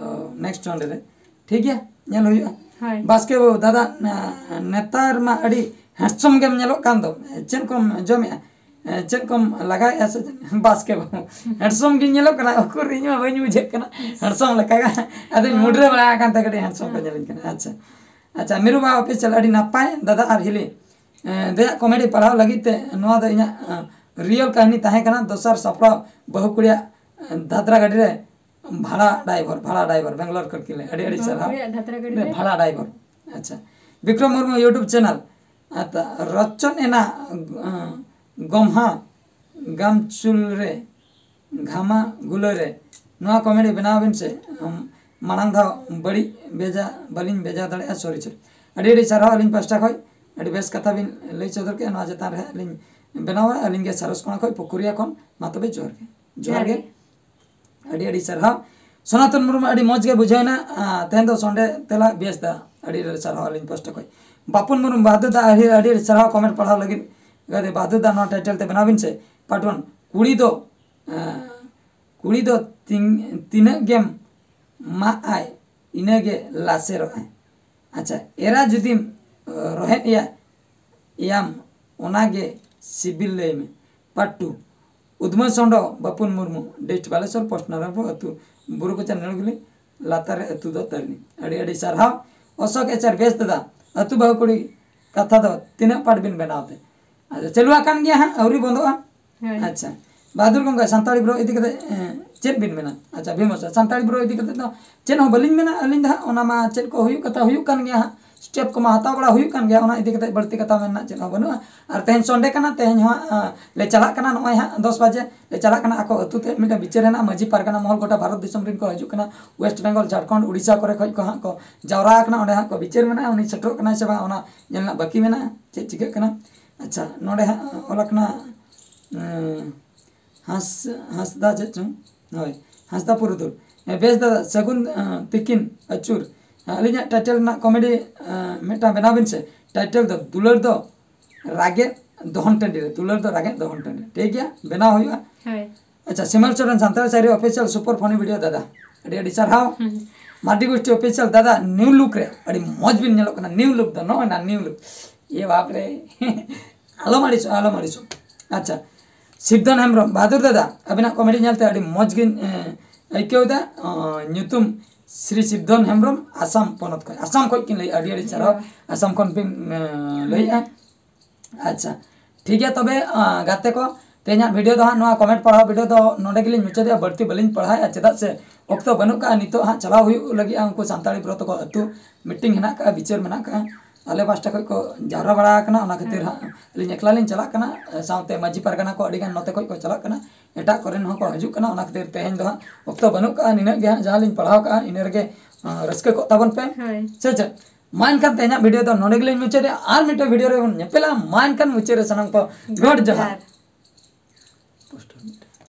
ᱱᱮᱠᱥᱴ ᱥᱟᱱᱰᱮ ᱨᱮ, ᱴᱷᱤᱠ ᱜᱮᱭᱟ, ᱧᱮᱞ ᱦᱩᱭᱩᱜᱼᱟ᱾ ᱦᱳᱭ᱾ ᱵᱟᱥᱠᱮ ᱵᱟᱹᱵᱩ, ᱫᱟᱫᱟ, ᱱᱮᱛᱟᱨ ᱢᱟ ᱟᱹᱰᱤ ᱦᱮᱱᱰᱥᱚᱢ ᱜᱮᱢ ᱧᱮᱞᱚᱜ ᱠᱟᱱ ᱫᱚ, ᱪᱮᱫ ᱠᱚᱢ ᱡᱚᱢᱮᱜᱼᱟ? ᱪᱮᱫ ᱠᱚᱢ ᱞᱟᱜᱟᱣᱮᱜᱼᱟ ᱥᱮ ᱪᱮᱫ? ᱵᱟᱥᱠᱮ ᱵᱟᱹᱵᱩ, ᱦᱮᱱᱰᱥᱚᱢ ᱜᱤᱧ ᱧᱮᱞᱚᱜ ᱠᱟᱱᱟ, ᱩᱠᱩᱨ ᱤᱧ ᱢᱟ ᱵᱟᱹᱧ ᱵᱩᱡᱷᱟᱹᱜ ᱠᱟᱱᱟ ᱦᱮᱱᱰᱥᱚᱢ ᱞᱮᱠᱟ ᱜᱮ᱾ ᱟᱫᱚᱧ ᱢᱩᱰᱨᱟᱹ ᱵᱟᱲᱟ ᱟᱠᱟᱱ ᱛᱮ ᱠᱟᱹᱴᱤᱡ ᱦᱮᱱᱰᱥᱚᱢ ᱠᱚ ᱧᱮᱞᱤᱧ ᱠᱟᱱᱟ᱾ ᱟᱪᱪᱷᱟ, ᱟᱪᱪᱷᱟ, ᱢᱤᱨᱩ ᱵᱟᱵᱟ ᱚᱯᱷᱤᱥᱤᱭᱟᱞ, ᱟᱹᱰᱤ ᱱᱟᱯᱟᱭ ᱫᱟᱫᱟ ᱟᱨ ᱦᱤᱞᱤ᱾ ᱮᱸ, ᱫᱚᱭᱟᱜ ᱠᱚᱢᱮᱰᱤ ᱯᱟᱲᱦᱟᱣ ᱞᱟᱹᱜᱤᱫ ᱛᱮ ᱱᱚᱣᱟ ᱫᱚ ᱤᱧᱟᱹᱜ, ᱮᱸ, ᱨᱤᱭᱮᱞ ᱠᱟᱹᱦᱱᱤ ᱛᱟᱦᱮᱸ ᱠᱟᱱᱟ᱾ ᱫᱚᱥᱟᱨ ᱥᱟᱯᱲᱟᱣ, ᱵᱟᱹᱦᱩ ᱠᱩᱲᱤᱭᱟᱜ, ᱮᱸ, ᱫᱷᱟᱫᱨᱟ ᱜᱟᱹᱰᱤ ᱨᱮ ᱵᱷᱟᱲᱟ ᱰᱟᱭᱵᱷᱚᱨ, ᱵᱷᱟᱲᱟ ᱰᱟᱭᱵᱷᱚᱨ, ᱵᱮᱝᱜᱟᱞᱳᱨ ᱠᱷᱚᱱ ᱠᱤᱱ ᱞᱟᱹᱭ, ᱟᱹᱰᱤ ᱟᱹᱰᱤ ᱵᱟᱹᱦᱩ ᱥᱟᱨᱦᱟᱣ᱾ ᱠᱩᱲᱤᱭᱟᱜ ᱫᱷᱟᱫᱨᱟ ᱜᱟᱹᱰᱤ ᱨᱮ? ᱵᱷᱟᱲᱟ ᱰᱟᱭᱵᱷᱚᱨ᱾ ᱟᱪᱪᱷᱟ, ᱵᱤᱠᱨᱚᱢ ᱢᱩᱨᱢᱩ YouTube ᱪᱮᱱᱮᱞ, ᱟᱨ ᱨᱚᱪᱚᱱ ᱮᱱᱟ, ᱮᱸ, ᱜᱚᱢᱦᱟ ᱜᱟᱢᱪᱩᱞ ᱨᱮ ᱜᱷᱟᱢᱟ ᱜᱩᱞᱟᱹ ᱨᱮ ᱱᱚᱣᱟ ᱠᱚᱢᱮᱰᱤ ᱵᱮᱱᱟᱣ ᱵᱤᱱ ᱥᱮ, ᱟᱢ, ᱢᱟᱲᱟᱝ ᱫᱷᱟᱣ ᱵᱟᱹᱲᱤᱡ ᱵᱷᱮᱡᱟ ᱵᱟᱹᱞᱤᱧ ᱵᱷᱮᱡᱟ ᱫᱟᱲᱮᱭᱟᱜᱼᱟ, ᱥᱚᱨᱤ ᱥᱚᱨᱤ᱾ ᱟᱹᱰᱤ ᱟᱹᱰᱤ ᱥᱟᱨᱦᱟᱣ ᱟᱹᱞᱤᱧ ᱯᱟᱥᱴᱟ ᱠᱷᱚᱱ, ᱟᱹᱰᱤ ᱵᱮᱥ ᱠᱟᱛᱷᱟ ᱵᱤᱱ ᱞᱟᱹᱭ ᱥᱚᱫᱚᱨ ᱠᱮᱫᱼᱟ᱾ ᱱᱚᱣᱟ ᱪᱮᱛᱟᱱ ᱨᱮ ᱦᱟᱸᱜ ᱞᱤᱧ ᱵᱮᱱᱟᱣᱟ ᱟᱹᱞᱤᱧ ᱜᱮ ᱥᱟᱨᱚᱥ ᱠᱚᱬᱟ ᱠᱷᱚᱱ ᱯᱩᱠᱩᱨᱤᱭᱟ ᱠᱷᱚᱱ᱾ ᱢᱟ ᱛᱚᱵᱮ ᱡᱚᱦᱟᱨ ᱜᱮ, ᱡᱚᱦᱟᱨ ᱜᱮ᱾ ᱟᱹᱰᱤ ᱟᱹᱰᱤ ᱥᱟᱨᱦᱟᱣ ᱥᱚᱱᱟᱛᱚᱱ ᱢᱩᱨᱢᱩ, ᱟᱹᱰᱤ ᱢᱚᱡᱽ ᱜᱮ ᱵᱩᱡᱷᱟᱹᱣ ᱮᱱᱟ᱾ ᱟᱸ, ᱛᱮᱦᱮᱧ ᱫᱚ ᱥᱚᱱᱰᱮ ᱛᱮᱞᱟ ᱵᱮᱥ ᱫᱟ, ᱟᱹᱰᱤ ᱟᱹᱰᱤ ᱥᱟᱨᱦᱟᱣ ᱟᱹᱞᱤᱧ ᱯᱟᱥᱴᱟ ᱠᱷᱚᱱ᱾ ᱵᱟᱯᱩᱱ ᱢᱩᱨᱢᱩ, ᱵᱟᱦᱫᱩᱨ ᱫᱟ, ᱟᱹᱰᱤ ᱟᱹᱰᱤ ᱥᱟᱨᱦᱟᱣ ᱠᱚᱢᱮᱱᱴ ᱯᱟᱲᱦᱟᱣ ᱞᱟᱹᱜᱤᱫ᱾ ᱜᱟᱛᱮ ᱵᱟᱦᱫᱩᱨ ᱫᱟ, ᱱᱚᱣᱟ ᱴᱟᱭᱴᱮᱞ ᱛᱮ ᱵᱮᱱᱟᱣ ᱵᱤᱱ ᱥᱮ, ᱯᱟᱴ ᱚᱣᱟᱱ᱾ ᱠᱩᱲᱤ ᱫᱚ ᱮᱸ, ᱠᱩᱲᱤ ᱫᱚ ᱛᱤᱧ-, ᱛᱤᱱᱟᱹᱜ ᱜᱮᱢ ᱢᱟᱜ ᱟᱭ, ᱤᱱᱟᱹᱜᱮ ᱞᱟᱥᱮᱨᱚᱜ ᱟᱭ᱾ ᱟᱪᱪᱷᱟ, ᱮᱨᱟ ᱡᱩᱫᱤᱢ, ᱮ, ᱨᱚᱦᱮᱫ ᱮᱭᱟ, ᱮᱭᱟᱢ, ᱚᱱᱟᱜᱮ ᱥᱤᱵᱤᱞ ᱞᱟᱹᱭ ᱢᱮ᱾ ᱯᱟᱴ ᱴᱩ, ᱩᱫᱽᱢᱟᱹ ᱥᱚᱸᱰᱚ, ᱵᱟᱯᱩᱱ ᱢᱩᱨᱢᱩ, ᱰᱤᱥᱴ ᱵᱟᱞᱮᱥᱚᱨ, ᱯᱳᱥᱴ ᱱᱟᱨᱟᱭᱚᱱᱯᱩᱨ, ᱟᱹᱛᱩ ᱵᱩᱨᱩ ᱠᱚᱪᱟ ᱱᱤᱲᱜᱩᱞᱤ, ᱞᱟᱛᱟᱨ ᱨᱮ ᱟᱹᱛᱩ ᱫᱚ ᱛᱟᱹᱨᱱᱤ᱾ ᱟᱹᱰᱤ ᱟᱹᱰᱤ ᱥᱟᱨᱦᱟᱣ᱾ ᱚᱥᱳᱠ ᱮᱪᱟᱨ, ᱵᱮᱥ ᱫᱟᱫᱟ, ᱟᱹᱛᱩ ᱵᱟᱹᱦᱩ ᱠᱩᱲᱤ ᱠᱟᱛᱷᱟ ᱫᱚ ᱛᱤᱱᱟᱹᱜ ᱯᱟᱴ ᱵᱤᱱ ᱵᱮᱱᱟᱣ ᱛᱮ? ᱟᱪᱪᱷᱟ, ᱪᱟᱹᱞᱩ ᱟᱠᱟᱱ ᱜᱮᱭᱟ ᱦᱟᱸᱜ, ᱟᱹᱣᱨᱤ ᱵᱚᱱᱫᱚᱜᱼᱟ᱾ ᱦᱳᱭ᱾ ᱟᱪᱪᱷᱟ, ᱵᱟᱦᱟᱫᱩᱨ ᱜᱚᱝᱠᱮ, ᱥᱟᱱᱛᱟᱲᱤ ᱵᱨᱳ ᱤᱫᱤ ᱠᱟᱛᱮ, ᱮ, ᱪᱮᱫ ᱵᱤᱱ ᱢᱮᱱᱟ? ᱟᱪᱪᱷᱟ, ᱵᱷᱤᱢᱚᱥᱟ, ᱥᱟᱱᱛᱟᱲᱤ ᱵᱨᱳ ᱤᱫᱤ ᱠᱟᱛᱮ ᱫᱚ ᱪᱮᱫ ᱦᱚᱸ ᱵᱟᱹᱞᱤᱧ ᱢᱮᱱᱟ ᱟᱹᱞᱤᱧ ᱫᱚ ᱦᱟᱸᱜ᱾ ᱚᱱᱟ ᱢᱟ ᱪᱮᱫ ᱠᱚ ᱦᱩᱭᱩᱜ ᱠᱟᱛᱷᱟ ᱦᱩᱭᱩᱜ ᱠᱟᱱ ᱜᱮᱭᱟ ᱦᱟᱸᱜ, ᱥᱴᱮᱯ ᱠᱚᱢᱟ ᱦᱟᱛᱟᱣ ᱵᱟᱲᱟ ᱦᱩᱭᱩᱜ ᱠᱟᱱ ᱜᱮᱭᱟ, ᱚᱱᱟ ᱤᱫᱤ ᱠᱟᱛᱮ ᱵᱟᱹᱲᱛᱤ ᱠᱟᱛᱷᱟ ᱢᱮᱱ ᱨᱮᱱᱟᱜ ᱪᱮᱫ ᱦᱚᱸ ᱵᱟᱹᱱᱩᱜᱼᱟ᱾ ᱟᱨ ᱛᱮᱦᱮᱧ ᱥᱚᱱᱰᱮ ᱠᱟᱱᱟ, ᱛᱮᱦᱮᱧ ᱦᱚᱸ ᱦᱟᱸᱜ, ᱟ, ᱞᱮ ᱪᱟᱞᱟᱜ ᱠᱟᱱᱟ, ᱱᱚᱜᱼᱚᱭ ᱦᱟᱸᱜ ᱫᱚᱥ ᱵᱟᱡᱮ ᱞᱮ ᱪᱟᱞᱟᱜ ᱠᱟᱱᱟ ᱟᱠᱚ ᱟᱹᱛᱩ ᱛᱮ᱾ ᱢᱤᱫᱴᱟᱝ ᱵᱤᱪᱟᱹᱨ ᱦᱮᱱᱟᱜᱼᱟ, ᱢᱟᱹᱡᱷᱤ ᱯᱟᱨᱜᱟᱱᱟ ᱢᱚᱦᱚᱞ ᱜᱚᱴᱟ ᱵᱷᱟᱨᱚᱛ ᱫᱤᱥᱚᱢ ᱨᱮᱱ ᱠᱚ ᱦᱤᱡᱩᱜ ᱠᱟᱱᱟ, ᱳᱭᱮᱥᱴ ᱵᱮᱝᱜᱚᱞ, ᱡᱷᱟᱲᱠᱷᱚᱸᱰ, ᱩᱲᱤᱥᱥᱟ ᱠᱚᱨᱮ ᱠᱷᱚᱡ ᱠᱚ ᱦᱟᱸᱜ ᱠᱚ ᱡᱟᱣᱨᱟ ᱟᱠᱟᱱᱟ᱾ ᱚᱸᱰᱮ ᱦᱟᱸᱜ ᱠᱚ ᱵᱤᱪᱟᱹᱨ ᱢᱮᱱᱟᱜᱼᱟ, ᱩᱱᱤ ᱥᱮᱴᱮᱨᱚᱜ ᱠᱟᱱᱟᱭ ᱥᱮ ᱵᱟᱝ, ᱚᱱᱟ ᱧᱮᱞ ᱨᱮᱱᱟᱜ ᱵᱟᱹᱠᱤ ᱢᱮᱱᱟᱜᱼᱟ, ᱪᱮᱫ ᱪᱤᱠᱟᱹᱜ ᱠᱟᱱᱟ᱾ ᱟᱪᱪᱷᱟ, ᱱᱚᱰᱮ ᱦᱟᱸᱜ ᱚᱞ ᱟᱠᱟᱱᱟ, ᱮᱸ, ᱦᱟᱸᱥ-, ᱦᱟᱸᱥᱫᱟ ᱪᱮᱫ ᱪᱚᱝ? ᱦᱳᱭ, ᱦᱟᱸᱥᱫᱟ ᱯᱩᱨᱩᱫᱷᱩᱞ᱾ ᱦᱮᱸ, ᱵᱮᱥ ᱫᱟᱫᱟ, ᱥᱟᱹᱜᱩᱱ, ᱮᱸ, ᱛᱤᱠᱤᱱ ᱟᱹᱪᱩᱨ᱾ ᱦᱮᱸ, ᱟᱹᱞᱤᱧᱟᱜ ᱴᱟᱭᱴᱮᱞ ᱨᱮᱱᱟᱜ ᱠᱚᱢᱮᱰᱤ, ᱮᱸ, ᱢᱤᱫᱴᱟᱝ ᱵᱮᱱᱟᱣ ᱵᱤᱱ ᱥᱮ᱾ ᱴᱟᱭᱴᱮᱞ ᱫᱚ ᱫᱩᱞᱟᱹᱲ ᱫᱚ ᱨᱟᱜᱮᱫ ᱫᱚᱦᱚᱱ ᱴᱟᱺᱰᱤ ᱨᱮ, ᱫᱩᱞᱟᱹᱲ ᱫᱚ ᱨᱟᱜᱮᱫ ᱫᱚᱦᱚᱱ ᱴᱟᱺᱰᱤ ᱨᱮ᱾ ᱴᱷᱤᱠ ᱜᱮᱭᱟ, ᱵᱮᱱᱟᱣ ᱦᱩᱭᱩᱜᱼᱟ᱾ ᱦᱳᱭ᱾ ᱟᱪᱪᱷᱟ, ᱥᱤᱢᱟᱞ ᱥᱚᱨᱮᱱ, ᱥᱟᱱᱛᱟᱲ ᱥᱟᱭᱨᱤ ᱚᱯᱷᱤᱥᱤᱭᱟᱞ, ᱥᱩᱯᱟᱨ ᱯᱷᱟᱱᱤ ᱵᱷᱤᱰᱤᱭᱳ ᱫᱟᱫᱟ, ᱟᱹᱰᱤ ᱟᱹᱰᱤ ᱥᱟᱨᱦᱟᱣ᱾ ᱦᱩᱸ᱾ ᱢᱟᱨᱰᱤ ᱜᱳᱥᱴᱤ ᱚᱯᱷᱤᱥᱤᱭᱟᱞ ᱫᱟᱫᱟ, ᱱᱤᱭᱩ ᱞᱩᱠ ᱨᱮ ᱟᱹᱰᱤ ᱢᱚᱡᱽ ᱵᱤᱱ ᱧᱮᱞᱚᱜ ᱠᱟᱱᱟ᱾ ᱱᱤᱭᱩ ᱞᱩᱠ ᱫᱚ ᱱᱚᱜᱼᱚᱭ ᱱᱟ ᱱᱤᱭᱩ ᱞᱩᱠ᱾ ᱮ ᱵᱟᱯ ᱨᱮ᱾ ᱟᱞᱚᱢ ᱟᱹᱲᱤᱥᱚᱜ, ᱟᱞᱚᱢ ᱟᱹᱲᱤᱥᱚᱜ᱾ ᱟᱪᱪᱷᱟ, ᱥᱤᱵᱫᱷᱚᱱ ᱦᱮᱢᱵᱨᱚᱢ, ᱵᱟᱦᱟᱫᱩᱨ ᱫᱟᱫᱟ, ᱟᱹᱵᱤᱱᱟᱜ ᱠᱚᱢᱮᱰᱤ ᱧᱮᱞᱛᱮ ᱟᱹᱰᱤ ᱢᱚᱡᱽ ᱜᱤᱧ, ᱮ, ᱟᱹᱭᱠᱟᱹᱣ ᱮᱫᱟ᱾ ᱚ, ᱧᱩᱛᱩᱢ ᱥᱨᱤ ᱥᱤᱵᱫᱷᱚᱱ ᱦᱮᱢᱵᱨᱚᱢ, ᱟᱥᱟᱢ ᱯᱚᱱᱚᱛ ᱠᱷᱚᱱ᱾ ᱟᱥᱟᱢ ᱠᱷᱚᱱ ᱠᱤᱱ ᱞᱟᱹᱭᱮᱫᱼᱟ, ᱟᱹᱰᱤ ᱟᱹᱰᱤ ᱥᱟᱨᱦᱟᱣ᱾ ᱦᱮᱸ᱾ ᱟᱥᱟᱢ ᱠᱷᱚᱱ ᱵᱤᱱ, ᱮ, ᱞᱟᱹᱭᱮᱫᱼᱟ᱾ ᱟᱪᱪᱷᱟ, ᱴᱷᱤᱠ ᱜᱮᱭᱟ ᱛᱚᱵᱮ, ᱟ, ᱜᱟᱛᱮ ᱠᱚ, ᱛᱮᱦᱮᱧᱟᱜ ᱵᱷᱤᱰᱤᱭᱳ ᱫᱚ ᱦᱟᱸᱜ, ᱱᱚᱣᱟ ᱠᱚᱢᱮᱱᱴ ᱯᱟᱲᱦᱟᱣ ᱵᱷᱤᱰᱤᱭᱳ ᱫᱚ ᱱᱚᱰᱮ ᱜᱮᱞᱤᱧ ᱢᱩᱪᱟᱹᱫᱮᱜᱼᱟ᱾ ᱵᱟᱹᱲᱛᱤ ᱵᱟᱹᱞᱤᱧ ᱯᱟᱲᱦᱟᱣᱮᱫᱼᱟ, ᱪᱮᱫᱟᱜ ᱥᱮ ᱚᱠᱛᱚ ᱵᱟᱹᱱᱩᱜ ᱠᱟᱜᱼᱟ᱾ ᱱᱤᱛᱚᱜ ᱦᱟᱸᱜ ᱪᱟᱞᱟᱣ ᱦᱩᱭᱩᱜ ᱞᱟᱹᱜᱤᱫᱼᱟ ᱩᱱᱠᱩ ᱥᱟᱱᱛᱟᱲᱤ ᱵᱨᱚ ᱛᱟᱠᱚ ᱟᱹᱛᱩ, ᱢᱤᱴᱤᱝ ᱦᱮᱱᱟᱜ ᱠᱟᱜᱼᱟ, ᱵᱤᱪᱟᱹᱨ ᱢᱮᱱᱟᱜ ᱠᱟᱜᱼᱟ᱾ ᱟᱞᱮ ᱯᱟᱥᱴᱟ ᱠᱷᱚᱡ ᱠᱚ ᱡᱟᱣᱨᱟ ᱵᱟᱲᱟ ᱟᱠᱟᱱᱟ, ᱚᱱᱟ ᱠᱷᱟᱹᱛᱤᱨ ᱦᱮᱸ᱾ ᱦᱟᱸᱜ ᱟᱹᱞᱤᱧ ᱮᱠᱞᱟ ᱞᱤᱧ ᱪᱟᱞᱟᱜ ᱠᱟᱱᱟ᱾ ᱥᱟᱶᱛᱮ ᱢᱟᱹᱡᱷᱤ ᱯᱟᱨᱜᱟᱱᱟ ᱠᱚ ᱟᱹᱰᱤ ᱜᱟᱱ ᱱᱚᱛᱮ ᱠᱷᱚᱡ ᱠᱚ ᱪᱟᱞᱟᱜ ᱠᱟᱱᱟ, ᱮᱴᱟᱜ ᱠᱚᱨᱮᱱ ᱦᱚᱸᱠᱚ ᱦᱤᱡᱩᱜ ᱠᱟᱱᱟ᱾ ᱚᱱᱟ ᱠᱷᱟᱹᱛᱤᱨ ᱛᱮᱦᱮᱧ ᱫᱚ ᱦᱟᱸᱜ ᱚᱠᱛᱚ ᱵᱟᱹᱱᱩᱜ ᱠᱟᱜᱼᱟ᱾ ᱱᱤᱱᱟᱹᱜ ᱜᱮ ᱦᱟᱸᱜ ᱡᱟᱦᱟᱸ ᱞᱤᱧ ᱯᱟᱲᱦᱟᱣ ᱠᱟᱜᱼᱟ, ᱤᱱᱟᱹ ᱨᱮᱜᱮ, ᱟᱸ, ᱨᱟᱹᱥᱠᱟᱹ ᱠᱚᱜ ᱛᱟᱵᱚᱱ ᱯᱮ᱾ ᱦᱳᱭ᱾ ᱥᱮ ᱪᱮᱫ? ᱢᱟ ᱮᱱᱠᱷᱟᱱ ᱛᱮᱦᱮᱧᱟᱜ ᱵᱷᱤᱰᱤᱭᱳ ᱫᱚ ᱱᱚᱰᱮ ᱜᱮᱞᱤᱧ ᱢᱩᱪᱟᱹᱫᱮᱜᱼᱟ᱾ ᱟᱨ ᱢᱤᱫᱴᱮᱱ ᱵᱷᱤᱰᱤᱭᱳ ᱨᱮᱵᱚᱱ ᱧᱮᱯᱮᱞᱟ᱾ ᱢᱟ ᱮᱱᱠᱷᱟᱱ ᱢᱩᱪᱟᱹᱫ ᱨᱮ ᱥᱟᱱᱟᱢ ᱠᱚ ᱜᱚᱰ ᱡᱚᱦᱟᱨ᱾